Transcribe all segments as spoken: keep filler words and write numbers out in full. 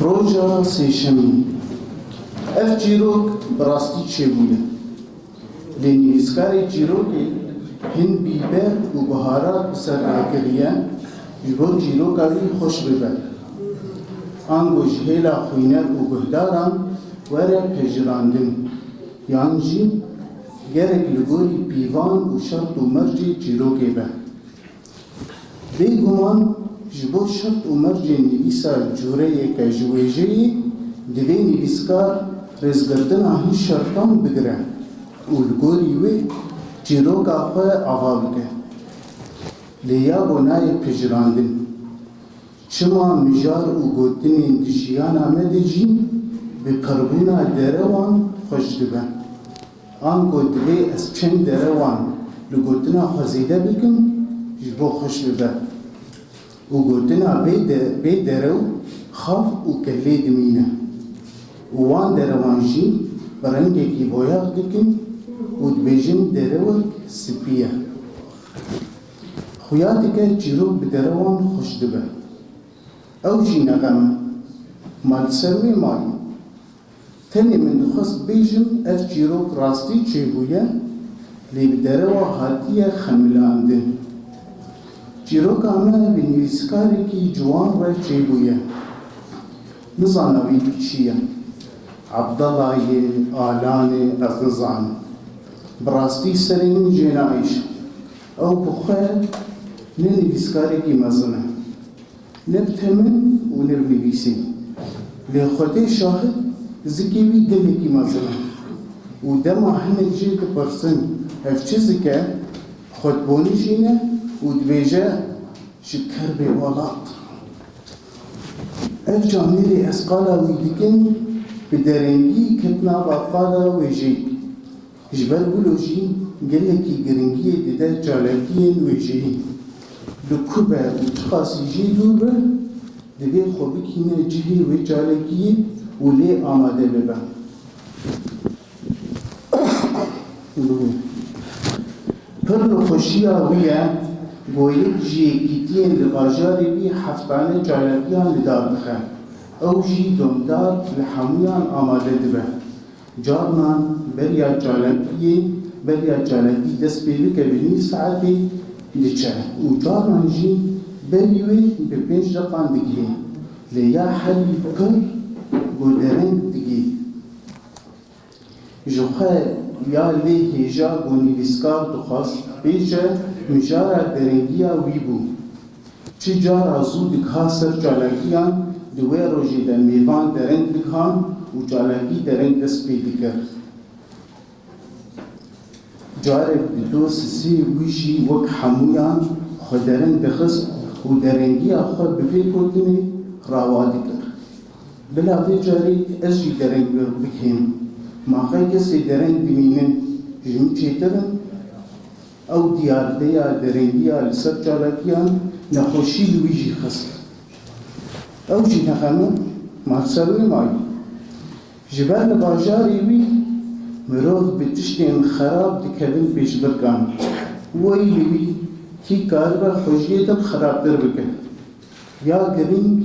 Roja sêşemî. Ev çîrok bi rastî çêbûye. Lê nivîskarê çîrokê hin bîber û biharat bi ser rakiriye, ji bo çîroka wî xweş bibe. Ango ji hêla xwîner û guhdaran were pejirandin, yan jî gerek li gorî pîvan û şert û mercê çîrokê be. Bêguman ji bo şert û mercên nivîsa cûreyeke ji wêjeyê, divê nivîskar rêzgirtina hin şertan bigire û li gorî wê çîroka xwe ava bike. Lê ya bo nayê pejirandin. Çima mijar û gotinên di jiyana me de jî bi pirbûna derewan xweş dibe? Ango divê ez çend derewan li gotina xwe zêde bikim, ji bo xweş bibe. Û gotina bê de-, bê derew xav û kelê dimîne. Û wan derewan jî bi rengekî boyax dikin û dibêjin derewek spî ye. Xuya dike çîrok bi derewan xweş dibe. Ew jî nexem e. Ma li ser wê mayî. Tenê min dixwest bêjim, ev çîrok rastî çêbûye, lê bi derewa hatiye xemilandin. Çîroka me bi nivîskarekî ciwan re çêbûye. Nizana wî çi ye. Ebdala ye, Alan e, ez nizanim. Bi rastî serê min jê nayêşe. Ew bi xwe ne nivîskarekî mezin e. Ne bi temen û ne bi nivîsê. Lê Xwedê şahid, zikê wî gelekî mezin e. Û dema hinek jê dipirsin, ev çi zik e, xwe dibonijîne û dibêje, ji kerbê welat. Ev camêrê ez qala wî dikim, bi derengî ket nava qala wêjeyî. Ji ber wilo jî gelekî giringiyê dide çalakiyên wêjeyî. Li ku be û çiqasî jê dûr be, divê xwe bikîne cihê wê çalakiyê û lê amade bibe. Pir li xweşiya wî ye, ku yek ji yekîtiyên li bajarê wî heftane çalakiyan li dar dixe. Ew jî domdar li hemûyan amade dibe. Carnan beriya çalakiyê, beriya çalakî dest pê bike bi nîv saetê diçe û carnan jî berî wê bi pênc deqan digihê. Lê ya herî pir ku dereng digihê. Ji xwe ya lê hêja ku nivîskar dixwest bêje, mijara derengiya wî bû. Çi cara zû digiha ser çalakiyan, di wê rojê de mêvan dereng digihan û çalakî dereng dest pê dikir. Carek dido sisê wî jî wek hemûyan xwe dereng dixist û derengiya xwe bi vê gotinê rawa dikir. Bila vê carê ez jî dereng bi-, bigihêm. Ma qey kesê dereng dimîne ji min çêtir in? Ew diyardeya derengiya li ser çalakiyan nexweşî li wî jî xist. Ew jî nexeme, ma li ser wê mayî. Ji ber li bajarê wî mirov bi tiştên xerab dikevin pêşbirkan. Wey li wî, kî karibe xwejiyê din xerabtir bike? Ya girîng,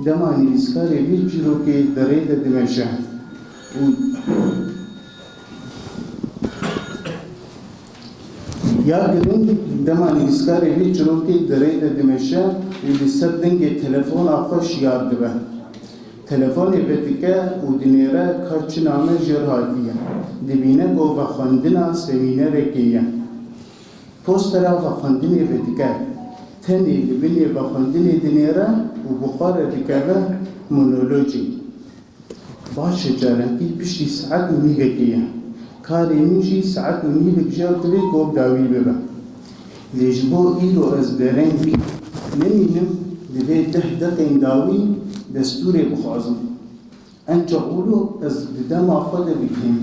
dema nivîskarê vê çîrokê di rê de dimeşe û Ya girîng, dema nivîskarê vê çîrokê di rê de dimeşe û li ser dengê telefona xwe şiyar dibe. Telefonê vedike û dinêre ka çi name jêr hatiye. Dibîne ku vexwendina semînerekê ye. Postera vexwendinê vedike. Tenê li binê vexwendinê dinêre û bi xwe re dikeve monologê. Baş e, çalankî piştî saet û nîvekê ye. Karê min jî saet û nîvek jêr divê ku bi dawî bibe. Lê ji bo îro ez dereng nemînim, divê deh deqên dawî destûrê bixwazim. Encax wilo ez di dema xwe de bigihêm.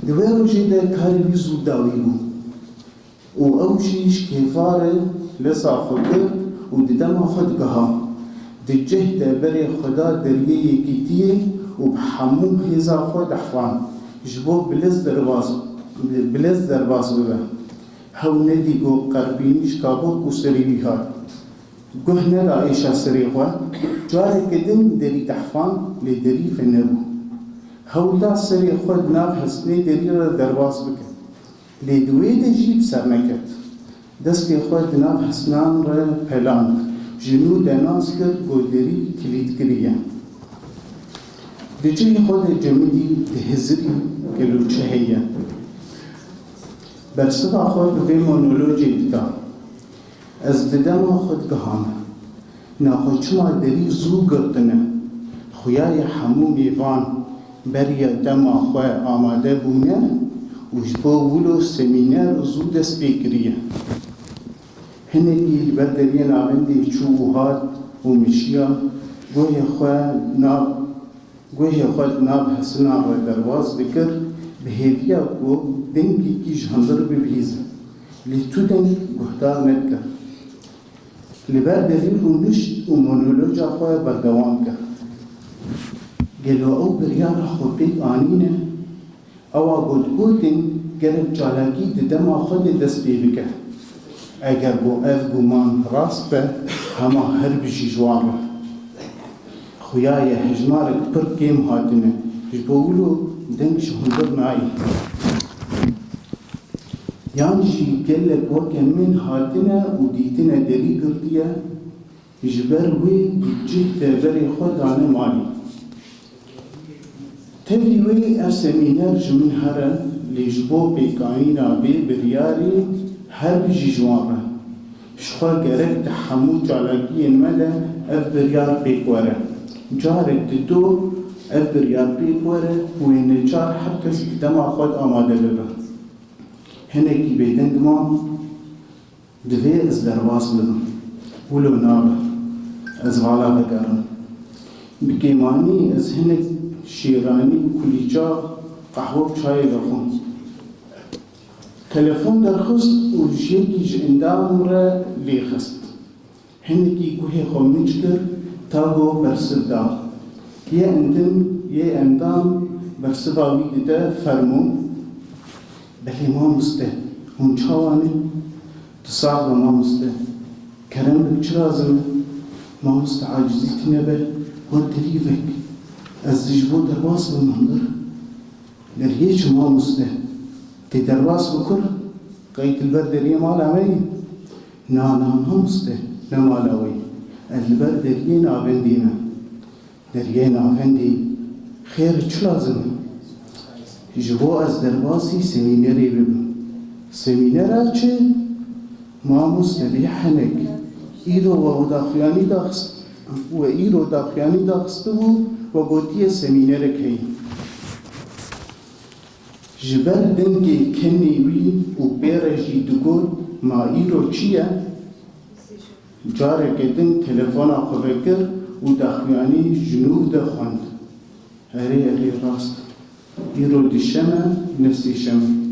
Di wê rojê de karê wî zû dawî bû. Û ew jî ji kêfa re leza xwe girt û di dema xwe digiha. Di cih de berê xwe da deriyê yekîtiyê û bi hemû hêza xwe dehfand, ji bo bi lez derbas, bi lez derbas bibe. Hew nedî ku qerbînî ji kabok û serî wî hat. Guh neda êşa serê xwe, careke din derî dehfan, lê derî venebû. Hewl da serê xwe di nav hesnê derî re derbas bike. Lê di wê de jî bi ser neket. Destê xwe di nav hesnan re peland, ji nû de nas kir ku derî kilît kiriye. Di cihê xwe de cemidî, dihizirî, gelo çi heye? Bersiva xwe bi vê monologê dida. Ez di dema xwe digihame. Na xwe çima derî zû girtine? Xuya ye hemû mêvan beriya dema xwe amade bûne û ji bo wilo semîner zû dest pê kiriye. Hinekî li ber deriyê navendê çû û hat û meşiya guhê xwe nav Guhê xwe di nav hesinan re derbas dikir, bi hêviya ku dengekî ji hundir bibihîze. Lê tu deng guhdar nedikir. Li ber derî rûnişt û monoloja xwe berdewam kir. Gelo ew biryara xwe pêk anîne? Ewa got, gotin, gerek çalakî di dema xwe de dest pê bike. Eger ku ev guman rast be, hema her bijî ji wan re. Xuya ye hejmarek pir kêm hatine, ji bo wilo deng ji hundir nayê. Yan jî gelek weke min hatine û dîtine derî girtiye, ji ber wê di cih de berê xwe dane malê. Tevî wê ev semîner ji min here, lê ji bo pêkanîna vê biryarê her bijî ji wan re. Ji xwe gerek di hemû çalakiyên me de ev biryar pêk were. Carek dido ev biryar pêk were û wê neçar her kes di dema xwe de amade bibe. Hinekî bêdeng mam. Divê ez derbas bibim. Wilo nabe. Ez vala vegerim. Bi kêmanî ez hinek şêranî û kulîça qehwe û çayê vexwim. Telefon derxist û ji yekî ji endamim re lê xist. Hinekî guhê xwe mic kir, ta ku bersiv da. Yê endin, yê endam bersiva wî dide, fermo. Belê mamoste, hûn çawa ne? Tu sax be mamoste. Kerem bik, çi lazim e? Mamoste, acizî tune be, wer derî vek. Ez ji bo derbas bim hundir. Deriyê çi mamoste? Tê derbas bi kur? Qey tu li ber deriyê mala me yî? Na, na mamoste, ne mala we yî. Ez li ber deriyê navendê me. Deriyê navendê, xêr çi lazim e? Ji bo ez derbasî semînerê bibim. Semînera çi? Mamoste bê henek. Îro we daxuyanî daxist, we îro daxuyanî daxistibû, we gotiye semînerek heye. Ji ber dengê kenê wî û pê re jî digot, ma îro çi ye? Careke din telefona xwe vekir û daxuyanî ji nû de xwend. Erê, erê, rast. Îro duşem e, ne sêşem e.